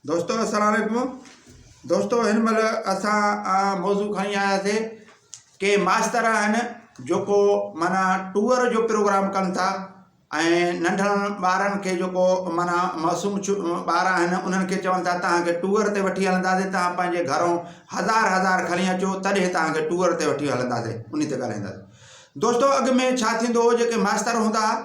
دوستو السلام عليڪم دوستو هن مهل اسان موضوع کڻي آياسي ڪي ماستر آهن جيڪو معنيٰ ٽوئر جو پروگرام ڪن ٿا ۽ ننڍڙن ٻارن کي جيڪو معنيٰ معصوم ٻار آهن انهن کي چون ٿا توهان کي ٽوئر تي وٺي هلنداسي توهان پنهنجي گهرون هزار هزار کڻي اچو تڏهن توهان کي ٽوئر تي وٺي هلنداسي ان تي ڳالهائينداسي دوستو اڳ ۾ ڇا ٿيندو هو جيڪي ماستر هوندا هئا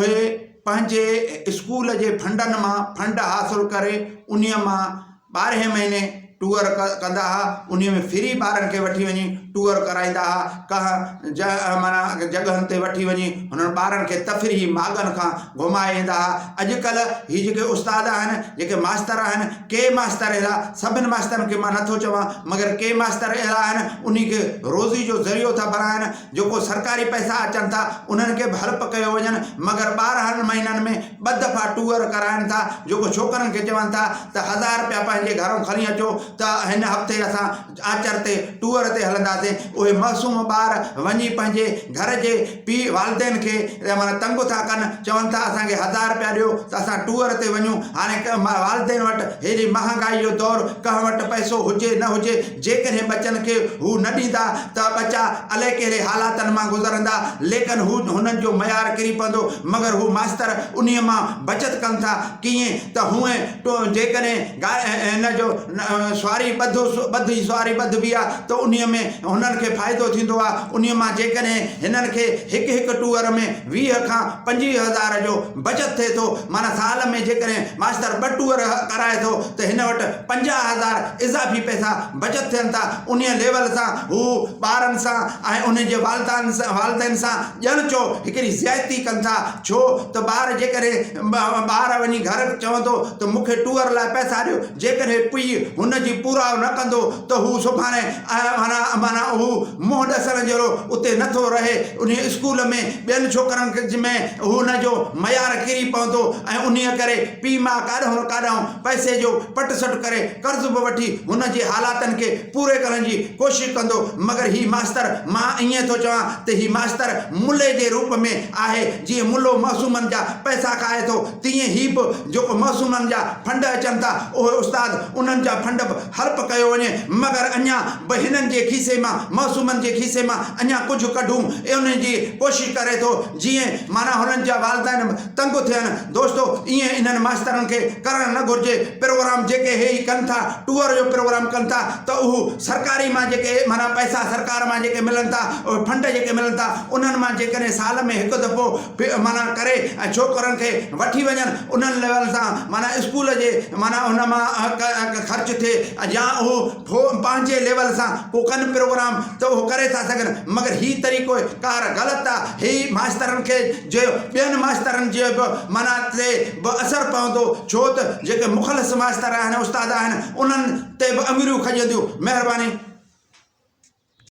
اهي پنهنجي اسڪول جي فنڊن مان فنڊ حاصل ڪري انهيء مان ٻارهين مهيني ٽوئر ڪندا ها انهيء ۾ فري ٻارن کي وٺي وڃي ٽوئر ڪرائيندا ها ڪنهن ج معنيٰ جڳهن تي وٺي وڃي هنن ٻارن کي تفريحي ماڳن کان گهمائي ايندا ها اڄڪلهه هي جيڪي استاد آهن جيڪي ماستر آهن ڪي ماستر اهڙا سڀن ماسترن کي مان نٿو چوان مگر ڪي ماستر اهڙا آهن انهي کي روزي جو ذريعو ٿا بڻائن جيڪو سرڪاري پئسا اچن ٿا انهن کي به هڙپ ڪيو وڃن مگر 12 مهينن ۾ ٻه دفعا ٽوئر ڪرائن ٿا جيڪو ڇوڪرن کي چون ٿا ته هزار رپيا پنهنجي گهرون کڻي اچو ته هن هفتي اسان آچر تي ٽوئر تي هلنداسين اهي معصوم ٻار وڃي پنهنجي گهر جي پيء والدين کي معنيٰ تنگ ٿا ڪن چون ٿا اسان کي هزار رپيا ڏيو ته اسان ٽوئر تي وڃون هاڻي والدين وٽ هيڏي مهانگائي جو دور ڪنهن وٽ پئسو هجي نه هجي جيڪڏهن ٻچن کي هو نه ڏيندا ته ٻچا الائي ڪهڙي حالاتن مان گذرندا، ليڪن هو هنن جو معيار ڪري پوندو، مگر هو ماستر انهيء مان بچت ڪن ٿا، ڪيئن ته هونئن جيڪڏهن هن جو سواري ٻڌ ئي سواري ٻڌبي آ ته انهيء ۾ هنن کي فائدو ٿيندو آ، انهيء مان جيڪڏهن هنن کي هڪ هڪ ٽوئر ۾ 20 کان 25 هزار جو بچت ٿئي ٿو، معنيٰ سال ۾ جيڪڏهن ماستر ٻه ٽوئر ڪرائي ٿو ته هن وٽ 50 هزار اضافي پئسا بچت ٿين ٿا، انهيء ليول سان هو ٻارن سان ۽ انهن جي والدين سان ڄڻ چئو هڪڙي زيادتي ڪن ٿا، ڇو ته ٻار جيڪڏهن ٻار وڃي گهر چوندو ته مون کي ٽوئر لاء پئسا ڏيو، جيڪڏهن پيء هن جي پورائو نه ڪندو ته هو سڀاڻي معنيٰ هو منهن ڏسڻ جهڙو اتي نه ٿو رهي، انهيء اسڪول ۾ ٻين ڇوڪرن ۾ هن جو معيار ڪري پوندو ۽ انهيء ڪري پيء ماء ڪاڏانهن نه ڪاڏانهن پئسي جو پٽ سٽ ڪري قرض به وٺي هن جي حالاتن کي پوري ڪرڻ جي ڪوشش ڪندو مگر هي ماستر مان ائين ٿو چوان ته هي ماستر ملي جي روپ ۾ آهي جيئن ملو معصومن جا پئسا کائي ٿو تيئن هي به جيڪو معصومن جا فنڊ اچن ٿا اهي استاد انهن جا فنڊ به هڙپ ڪيو وڃي مگر اڃا به هنن جي کيسي مان معصومن جي کيسي مان اڃا ڪجهه ڪڍون انهن جي ڪوشش ڪري ٿو جيئن معنيٰ هنن جا والدين به تنگ ٿين. دوستو ائين انهن ماسترن کي ڪرڻ نه گهرجي. پروگرام جيڪي هي ئي ڪن ٿا ٽوئر جو پروگرام ڪن ٿا ته اهو سرڪاري مان جيڪي معنيٰ پئسا سرڪار مان جيڪي ملن ٿا اهي فنڊ جيڪي ملن ٿا انهن مان جيڪڏهن سال ۾ هڪ دفعو معنيٰ ڪري ۽ ڇوڪرن کي وٺي وڃن انهن ليول سان معنيٰ اسڪول جي معنيٰ ان مان خرچ ٿئي يا اهو پنهنجي ليول سان ڪو ڪن پروگرام ته اهو ڪري ٿا سگهن مگر هي طريقو ڪار غلط آ هي ماسترن کي جو ٻين ماسترن جي به معنيٰ تي به اثر پوندو ڇو ته جيڪي مخلص ماستر آهن استاد آهن انهن تي به اڱريون کڄنديون مهرباني.